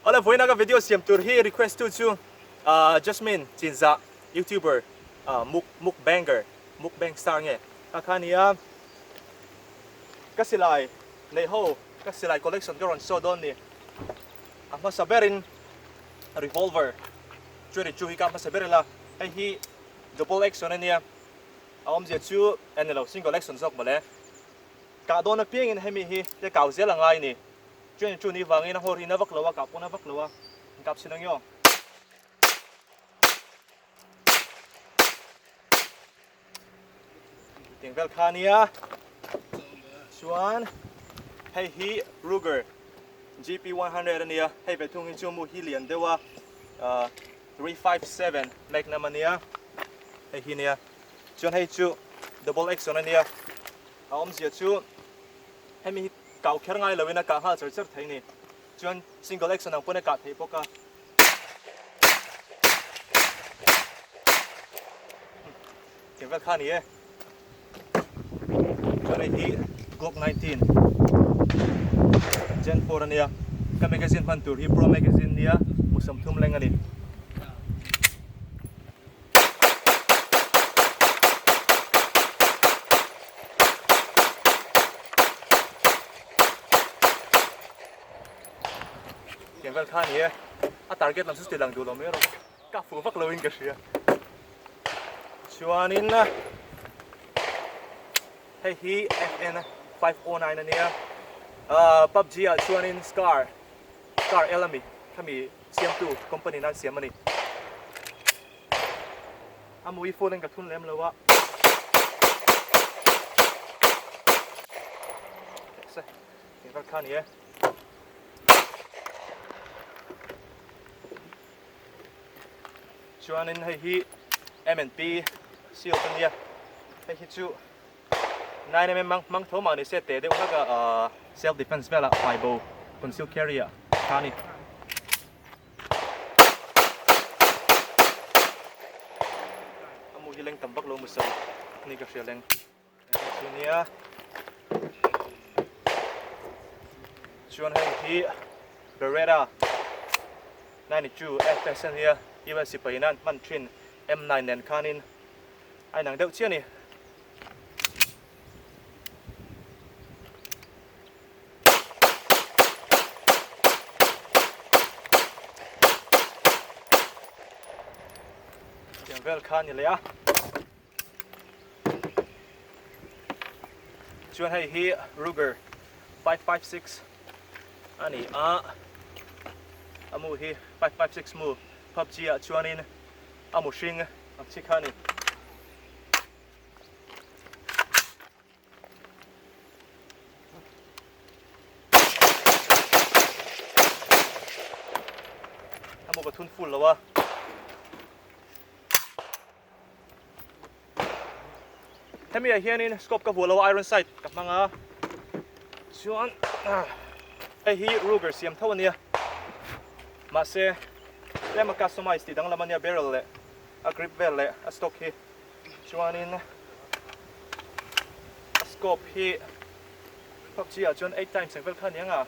Awle vawiina ka video siam tur hi request tu chu Jasmine Chinzah youtuber muk mukbanger mukbang star nge kha kha nia ka silai neih ho ka silai collection ka rawn show dawn ni a hmasa berin revolver 22 hi ka hmasa ber ila hei hi double action ania a awmzia chu en nilo single action zawk mawle kah dawn apiangin hemi hi te kau zel a ngai ni. Chuan chu ni vangin a nghawr hi na vak lo a, kah pawh na vak lo a, in kap chhin ang io. Tiang vel kha nia. Chuan hei hi Ruger GP100 a nia, hei ve thung hi chu mu hi lian deuh a, 357 Magnum a nia, hei hi nia. Chuan hei chu double action a nia, a awmzia chu hemi hi Kau kher ngai loin a kah nghal char char thei ni. Chuan single action ang pawn a kah theih bawk a. Tiang vel kha a ni e. Chuan hei hi Glock 19 Gen 4 a nia. Ka magazine hman tur hi Pro magazine nia hmu 30 leng a ni. Tiang vel kha a ni e, a target lam chu ti lang duh lo mai erawh ka fuh vak lo in ka hria. Chuanin hei hi FN 509 a nia, PUBG ah chuanin Scar Scar L a mi khami siamtu company nan siam a ni. A mui phone in ka thun lem lo a. Se, eng vel kha ni e. Chuanin hei hi M&P seal a nia. Hei hi chu 9mm mang mang tho mah ni se te deuh hlak a self defense velah hmai bo conceal carry ah tha a ni. A mu hi leng tam vak lo mu sawi ni ka hria leng chu nia chuan hei hi Beretta 92 FPS ania US sipai nan hman thin M9 nen khanin a inang deuh chiah a ni. Tiang vel kha a ni leh a. Chuan hei hi Ruger 556 a ni a. A mu hi 556 mu PUBG ah chuanin a mu hring ang chi kha a ni. A maw ka thun full lo a. Hemi ah hianin scope ka vuah lo a iron sight ka hmang a. Chuan hei hi Ruger siam tho ania. Mahse tlem a customize tih danglam ania barrel leh a grip vel leh a stock hi. Chuanin a scope hi PUBG ah chuan 8 times ang vel kha a ni ang a.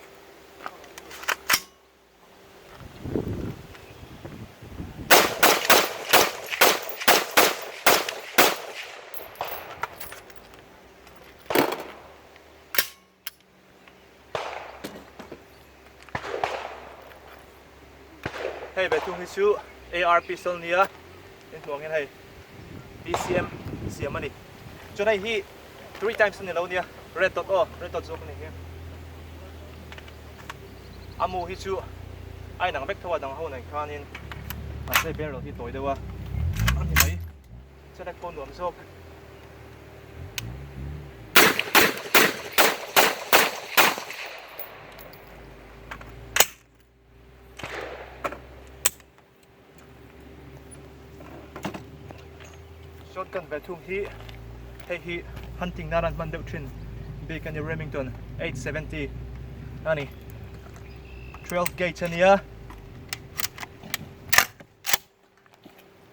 Hei ve thung hi chu AR pistol nia in hmuh angin hei PCM siam a ni. Chuan hei hi 3 times a ni lo nia red dot aw red dot zawk a ni hi. A mu hi chu a inang vek tho a dang ho nen khanin mahse barrel hi tawi deuh a a ni mai. Chuan a khaw nuam zawk. Shotgun ve thung hi hei hi hunting nan an hman deuh thin bik a ni Remington 870 a ni 12 gauge a nia.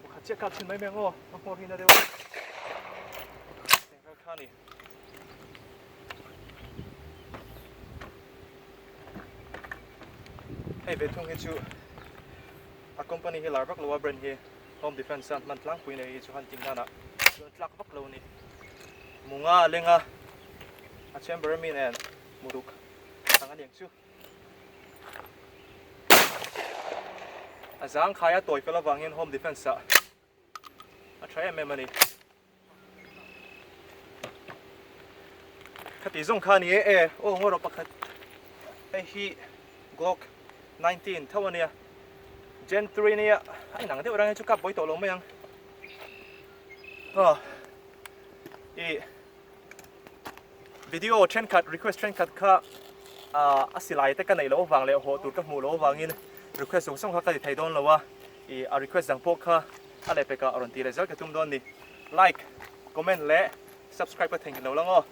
Pakhat chiah kap thin mai mai ang aw, a hmawr hi na deuh a. Teng vel kha ni. Hei. Hei ve thung hi chu a company hi lar vak lo a brand hi home defence a hman tlangpui nei hi chu hunting danah chuan tlak vak lo a ni. Munga a leng a, a chamber ami nen muruk ang a niang chu. A zangkhai a tawi fel avangin home defence ah a tha em em a ni. Khati zawng kha a ni e e aw ngaw rawh pakhat hei hi Glock 19 tho a nia Gen 3 a nia a inang deuh reng hi chu kap buai tawh lo mai ang aw ih video thenkhat request thenkhat kha a silai te ka neih loh avang leh haw tur ka hmuh loh avangin request zawng zawng kha ka ti thei dawn lo a ih a request dang pawh kha a lehpekah rawn tih leh zel ka tum dawn ni. Like, comment leh subscribe ka theihnghilh lo lang aw.